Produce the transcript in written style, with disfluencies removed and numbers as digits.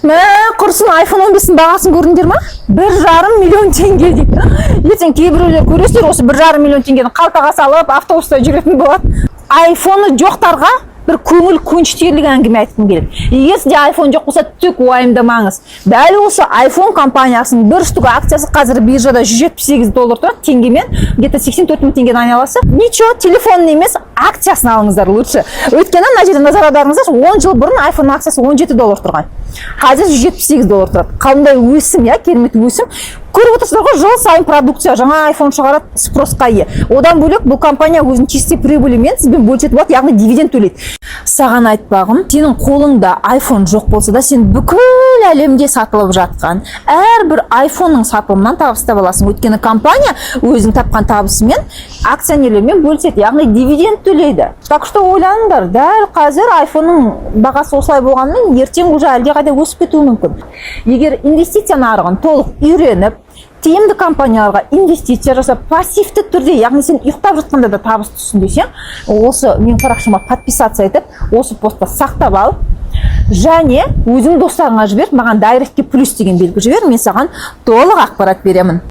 Мә, құрсын, iPhone 15-дің бағасын көрдіңдер ма? 1,5 миллион теңге дейді. Ертең кейбіреулер, көресіздер, осы 1,5 миллион теңгені қалтаға салып, автобуста жүретін болады. Айфоны жоқтарға бір көңіл көншітерлік әңгіме айтқым келеді. Егер сізде айфон жоқ болса, түк уайымдамаңыз. Дәл осы iPhone компаниясының бір штук акциясы қазір биржада 178 доллар тұрады, теңгемен где-то 84 мың теңгенің айналасы. Ничего, телефонын емес, акциясын алыңыздар лучше. Өйткені мына жерде назар аударыңыздаршы, 10 жыл бұрын iPhone акциясы 17 доллар тұрған, қазір 178 доллар тұрады. Қандай өсім, иә, керемет өсім. Көріп отырсыздар ғой, жыл сайын продукция, жаңа iPhone шығарады, спросқа ие. Одан бөлек, бұл компания өзінің чистый прибылімен сізбен бөлісетін болады, яғни дивиденд төлейді. Саған айтпағым, сенің қолыңда iPhone жоқ болса да, сен бүкіл әлемде сатылып жатқан әрбір айфонның сатылымынан табыс таба аласың. Өйткені компания өзінің тапқан табысымен акционерлермен бөліседі, яғни дивиденд төлейді. Так что ойланыңдар, дәл қазір айфонның бағасы осылай болғанымен, ертең уже әлдеқайда өсіп кетуі мүмкін. Егер инвестиция нарығын толық үйреніп, тиімді компанияларға инвестиция жасап, пассивті түрде, яғни сен ұйықтап жатқанда да табыс түссін десең, осы менің парақшама подписаться етіп, осы постты сақтап ал және өзің достарыңа жібер, маған директке плюс деген белгі жібер, мен саған толық ақпарат беремін.